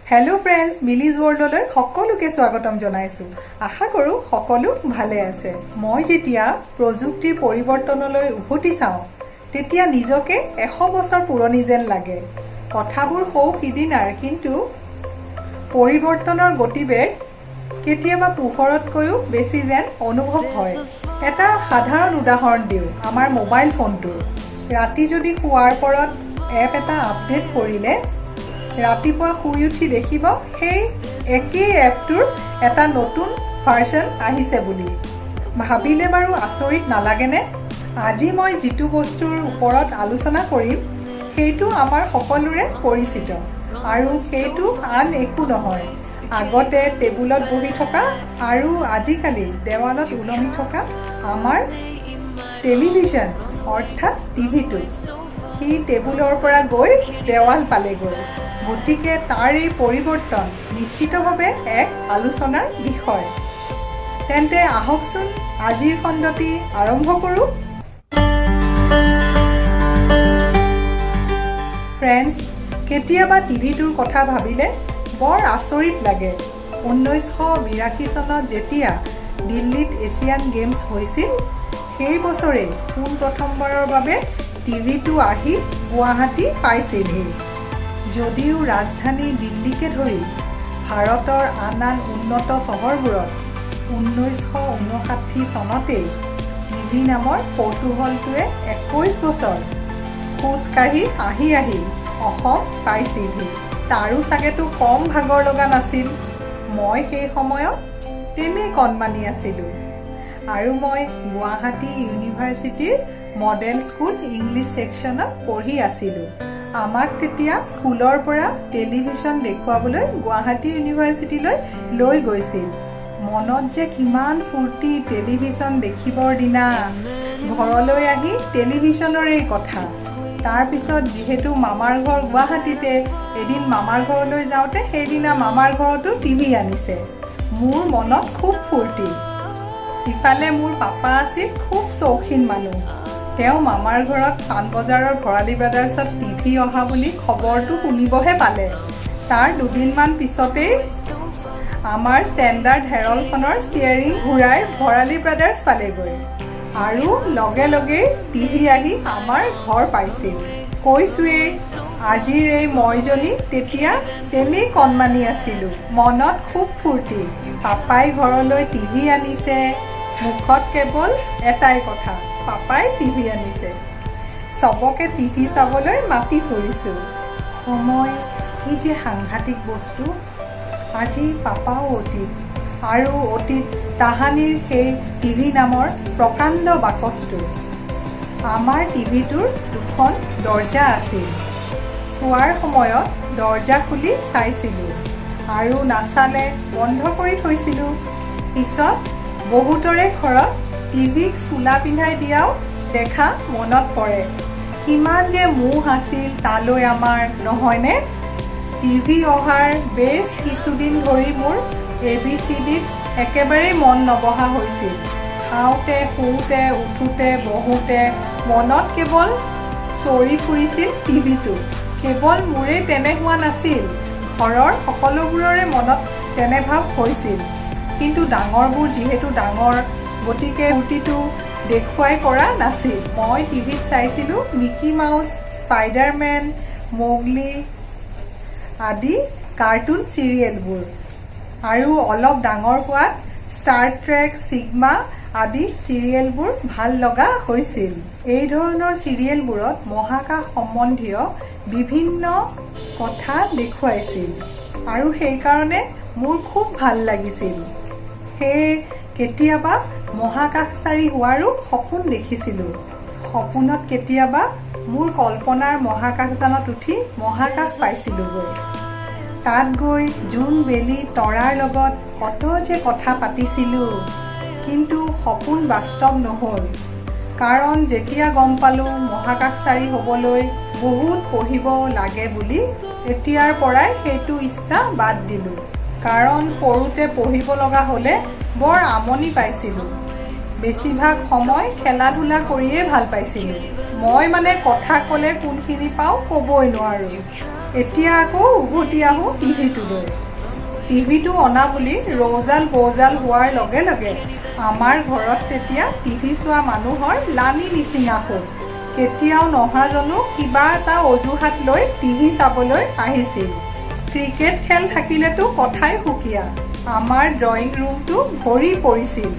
Hello' friends, মিলিজ ৱৰ্ল্ডলৈ সকলোকে স্বাগতম জনাইছোঁ। আশা কৰোঁ সকলো ভালে আছে। মই যেতিয়া প্ৰযুক্তিৰ পৰিৱৰ্তনলৈ উভতি চাওঁ, তেতিয়া নিজকে 100 বছৰ পুৰণি যেন লাগে। কথাবোৰ সৌ সিদিনাৰ, কিন্তু পৰিৱৰ্তনৰ গতিবেগ কেতিয়াবা পোহৰতকৈও বেছি যেন অনুভৱ হয়। এটা সাধাৰণ উদাহৰণ দিওঁ, আমাৰ মোবাইল ফোনটোৰ। ৰাতি যদি শোৱাৰ পৰত এপ এটা আপডেট কৰিলে, ৰাতিপুৱা শুই উঠি দেখিব সেই একেই এপটোৰ এটা নতুন ভাৰ্চন আহিছে বুলি। ভাবিলে বাৰু আচৰিত নালাগেনে? আজি মই যিটো বস্তুৰ ওপৰত আলোচনা কৰিম, সেইটো আমাৰ সকলোৰে পৰিচিত আৰু সেইটো আন একো নহয়, আগতে টেবুলত বহি থকা আৰু আজিকালি দেৱালত ওলমি থকা আমাৰ টেলিভিছন, অৰ্থাৎ টিভিটো। সি টেবুলৰ পৰা গৈ দেৱাল পালেগৈ। গতিকে তাৰ এই পৰিৱৰ্তন নিশ্চিতভাৱে এক আলোচনাৰ বিষয়। তেন্তে আহকচোন, আজিৰ খণ্ডটি আৰম্ভ কৰোঁ। ফ্ৰেণ্ডছ, কেতিয়াবা টিভিটোৰ কথা ভাবিলে বৰ আচৰিত লাগে। 1982 চনত যেতিয়া দিল্লীত এছিয়ান গেমছ হৈছিল, সেই বছৰেই পোনপ্ৰথমবাৰৰ বাবে টিভিটো আহি গুৱাহাটী পাইছিলহি। যদিও ৰাজধানী দিল্লীকে ধৰি ভাৰতৰ আন আন উন্নত চহৰবোৰত 1959 চনতেই টিভি নামৰ কৌতূহলটোৱে 21 বছৰ খোজকাঢ়ি আহি আহি অসম পাইছিলহি। তাৰো চাগেতো কম ভাগৰ লগা নাছিল। মই সেই সময়ত তেনেই কণমানি আছিলোঁ আৰু মই গুৱাহাটী ইউনিভাৰ্চিটিৰ মডেল স্কুল ইংলিছ ছেকশ্যনত পঢ়ি আছিলোঁ। আমাক তেতিয়া স্কুলৰ পৰা টেলিভিছন দেখুৱাবলৈ গুৱাহাটী ইউনিভাৰ্চিটিলৈ লৈ গৈছিল। মনত যে কিমান ফূৰ্তি টেলিভিছন দেখিবৰ দিনা! ঘৰলৈ আহি টেলিভিছনৰেই কথা। তাৰপিছত যিহেতু মামাৰ ঘৰ গুৱাহাটীতে, এদিন মামাৰ ঘৰলৈ যাওঁতে সেইদিনা মামাৰ ঘৰতো টিভি আনিছে। মোৰ মনত খুব ফূৰ্তি। ইফালে মোৰ পাপা আছিল খুব চৌখিন মানুহ। তেওঁ মামাৰ ঘৰত পাণবজাৰৰ ভৰালী ব্ৰাদাৰ্ছত টিভি অহা বুলি খবৰটো শুনিবহে পালে, তাৰ দুদিনমান পিছতেই আমাৰ ষ্টেণ্ডাৰ্ড হেৰল্ডখনৰ ষ্টিয়াৰিং ঘূৰাই ভৰালী ব্ৰাদাৰ্ছ পালেগৈ আৰু লগে লগেই টিভি আহি আমাৰ ঘৰ পাইছিল। কৈছোৱেই, আজিৰ এই মইজনী তেতিয়া তেনেই কণমানি আছিলোঁ। মনত খুব ফূৰ্তি, পাপাই ঘৰলৈ টিভি আনিছে। মুখত কেৱল এটাই কথা, পাপাই টিভি আনিছে। চবকে টিভি চাবলৈ মাতি ফুৰিছোঁ। সময় কি যে সাংঘাতিক বস্তু! আজি পাপাও অতীত আৰু অতীত তাহানিৰ সেই টিভি নামৰ প্ৰকাণ্ড বাকচটো। আমাৰ টিভিটোৰ দুখন দৰ্জা আছিল। চোৱাৰ সময়ত দৰ্জা খুলি চাইছিলোঁ আৰু নাচালে বন্ধ কৰি থৈছিলোঁ। পিছত বহুতৰে ঘৰত টিভিক চোলা পিন্ধাই দিয়াও দেখা মনত পৰে। কিমান যে মোহ আছিল তালৈ আমাৰ, নহয়নে? টিভি অহাৰ বেছ কিছুদিন ধৰি মোৰ এ বি চি ডিত একেবাৰেই মন নবহা হৈছিল। খাওঁতে, শুওঁতে, উঠোঁতে, বহোঁতে মনত কেৱল চৰি ফুৰিছিল টিভিটো। কেৱল মোৰেই তেনে হোৱা নাছিল, ঘৰৰ সকলোবোৰৰে মনত তেনে ভাৱ হৈছিল। কিন্তু ডাঙৰবোৰ যিহেতু ডাঙৰ, গতিকে ফূৰ্তিটো দেখুৱাই কৰা নাছিল। মই টিভিত চাইছিলোঁ মিকি মাউচ, স্পাইডাৰমেন, মৌগলি আদি কাৰ্টুন চিৰিয়েলবোৰ আৰু অলপ ডাঙৰ হোৱাত ষ্টাৰ ট্ৰেক, ছিগমা আদি চিৰিয়েলবোৰ ভাল লগা হৈছিল। এই ধৰণৰ চিৰিয়েলবোৰত মহাকাশ সম্বন্ধীয় বিভিন্ন কথা দেখুৱাইছিল আৰু সেইকাৰণে মোৰ খুব ভাল লাগিছিল। সেয়ে কেতিয়াবা মহাকাশচাৰী হোৱাৰো সপোন দেখিছিলোঁ। সপোনত কেতিয়াবা মোৰ কল্পনাৰ মহাকাশযানত উঠি মহাকাশ পাইছিলোগৈ। তাত গৈ জোন, বেলি, তৰাৰ লগত কত যে কথা পাতিছিলোঁ! কিন্তু সপোন বাস্তৱ নহ'ল। কাৰণ যেতিয়া গম পালোঁ মহাকাশচাৰী হ'বলৈ বহুত পঢ়িব লাগে বুলি, তেতিয়াৰ পৰাই সেইটো ইচ্ছা বাদ দিলোঁ। কাৰণ সৰুতে পঢ়িব লগা হ'লে বৰ আমনি পাইছিলোঁ। বেছিভাগ সময় খেলা ধূলা কৰিয়েই ভাল পাইছিলোঁ। মই মানে কথা ক'লে কোনখিনি পাওঁ ক'বই নোৱাৰোঁ। এতিয়া আকৌ উভতি আহোঁ টিভিটোলৈ। টিভিটো অনা বুলি ৰৌজাল বৌজাল হোৱাৰ লগে লগে আমাৰ ঘৰত তেতিয়া টিভি চোৱা মানুহৰ লানি নিচিঙা সুখ। কেতিয়াও নহাজনো কিবা এটা অজুহাত লৈ টিভি চাবলৈ আহিছিল। ক্ৰিকেট খেল থাকিলেতো কথাই সুকীয়া। আমাৰ ড্ৰয়িং ৰুমটো ভৰি পৰিছিল,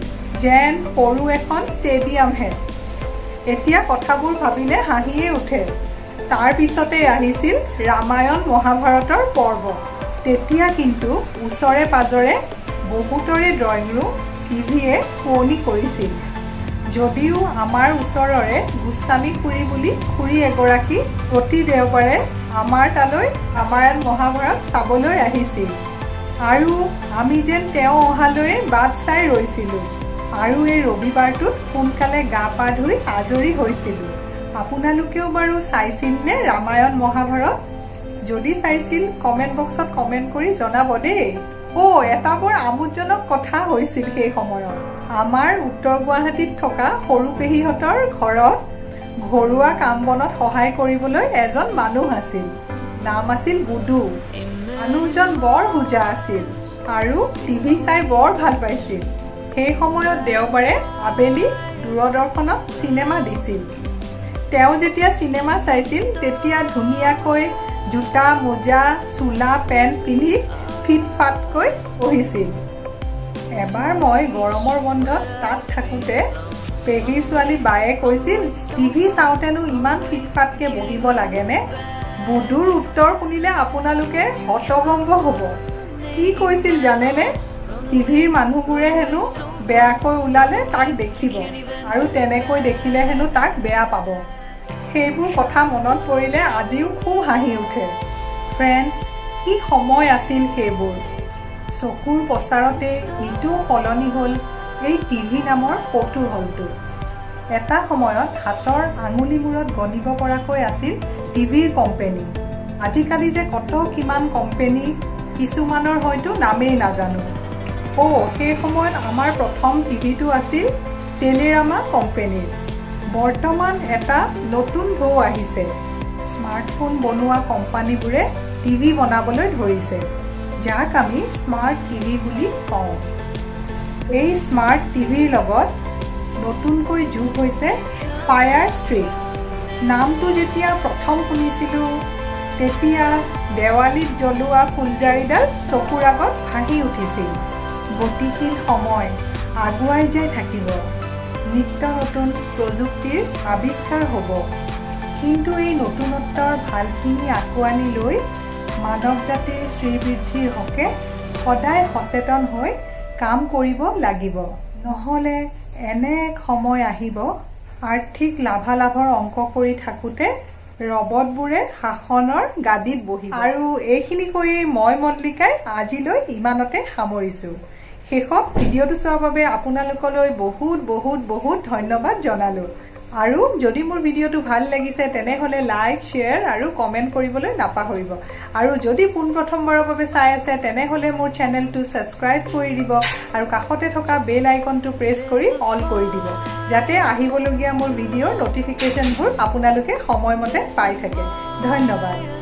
যেন সৰু এখন ষ্টেডিয়ামহে। এতিয়া কথাবোৰ ভাবিলে হাঁহিয়ে উঠে। তাৰ পিছতে আহিছিল ৰামায়ণ মহাভাৰতৰ পৰ্ব। তেতিয়া কিন্তু ওচৰে পাজৰে বহুতৰে ড্ৰয়িং ৰুম টিভিয়ে শুৱনি কৰিছিল। যদিও আমাৰ ওচৰৰে গোস্বামী খুৰী বুলি খুৰী এগৰাকী প্ৰতি দেওবাৰে আমাৰ তালৈ ৰামায়ণ মহাভাৰত চাবলৈ আহিছিল আৰু আমি যেন তেওঁ অহালৈয়ে বাট চাই ৰৈছিলোঁ আৰু এই ৰবিবাৰটোত সোনকালে গা পা ধুই আজৰি হৈছিলোঁ। আপোনালোকেও বাৰু চাইছিলনে ৰামায়ণ মহাভাৰত? যদি চাইছিল, কমেণ্ট বক্সত কমেণ্ট কৰি জনাব দেই। অ', এটা বৰ আমোদজনক কথা হৈছিল। সেই সময়ত আমাৰ উত্তৰ গুৱাহাটীত থকা সৰু পেহীহঁতৰ ঘৰত ঘৰুৱা কাম বনত সহায় কৰিবলৈ এজন মানুহ আছিল। নাম আছিল বুদু। মানুহজন বৰ হোজা আছিল আৰু টিভি চাই বৰ ভাল পাইছিল। সেই সময়ত দেওবাৰে আবেলি দূৰদৰ্শনত চিনেমা দিছিল। তেওঁ যেতিয়া চিনেমা চাইছিল, তেতিয়া ধুনীয়াকৈ জোতা, মোজা, চোলা, পেণ্ট পিন্ধি ফিট ফাটকৈ বহিছিল। এবাৰ মই গৰমৰ বন্ধত তাত থাকোঁতে পেহীৰ ছোৱালী বায়ে কৈছিল, "টিভি চাওঁতেনো ইমান ফিট ফাটকৈ বহিব লাগেনে?" বুদুৰ উত্তৰ শুনিলে আপোনালোকে হতভম্ব হ'ব। কি কৈছিল জানেনে? টিভিৰ মানুহবোৰে হেনো বেয়াকৈ ওলালে তাক দেখিব আৰু তেনেকৈ দেখিলে হেনো তাক বেয়া পাব। সেইবোৰ কথা মনত পৰিলে আজিও খুব হাঁহি উঠে। ফ্ৰেণ্ডছ, কি সময় আছিল সেইবোৰ! চকুৰ পচাৰতে নিতৌ সলনি হ'ল এই টিভি নামৰ কৌতূহলটো। এটা সময়ত হাতৰ আঙুলি মূৰত গণিব পৰাকৈ আছিল টিভিৰ কোম্পেনী। আজিকালি যে কত কিমান কোম্পেনী, কিছুমানৰ হয়তো নামেই নাজানো। অ', সেই সময়ত আমাৰ প্ৰথম টিভিটো আছিল টেলিৰামা কোম্পেনীৰ। বৰ্তমান এটা নতুন ঢৌ আহিছে। স্মাৰ্টফোন বনোৱা কোম্পানীবোৰে টিভি বনাবলৈ ধৰিছে, যাক আমি স্মাৰ্ট টিভি বুলি কওঁ। এই স্মাৰ্ট টিভিৰ লগত নতুনকৈ যোগ হৈছে ফায়াৰ ষ্টিক। নামটো যেতিয়া প্ৰথম শুনিছিলোঁ, তেতিয়া দেৱালীত জ্বলোৱা ফুলজাৰিডাল চকুৰ আগত ভাহি উঠিছিল। গতিশীল সময় আগুৱাই যাই থাকিব, নিত্য নতুন প্ৰযুক্তিৰ আৱিষ্কাৰ হ'ব। কিন্তু এই নতুনত্বৰ ভালখিনি আঁকোৱালি লৈ মানৱ জাতিৰ শ্ৰীবৃদ্ধিৰ হকে সদায় সচেতন হৈ কাম কৰিব লাগিব। নহ'লে এনে এক সময় আহিব, আৰ্থিক লাভালাভৰ অংক কৰি থাকোঁতে ৰবটবোৰে শাসনৰ গাদীত বহিব। আৰু এইখিনি কৈয়ে মই মল্লিকাই আজিলৈ ইমানতে সামৰিছোঁ। শেষত ভিডিঅ'টো চোৱাৰ বাবে আপোনালোকলৈ বহুত বহুত বহুত ধন্যবাদ জনালোঁ। আৰু যদি মোৰ ভিডিঅ'টো ভাল লাগিছে, তেনেহ'লে লাইক, শ্বেয়াৰ আৰু কমেণ্ট কৰিবলৈ নাপাহৰিব। আৰু যদি পোনপ্ৰথমবাৰৰ বাবে চাই আছে, তেনেহ'লে মোৰ চেনেলটো ছাবস্ক্ৰাইব কৰি দিব আৰু কাষতে থকা বেল আইকনটো প্ৰেছ কৰি অল কৰি দিব, যাতে আহিবলগীয়া মোৰ ভিডিঅ'ৰ ন'টিফিকেশ্যনবোৰ আপোনালোকে সময়মতে পাই থাকে। ধন্যবাদ।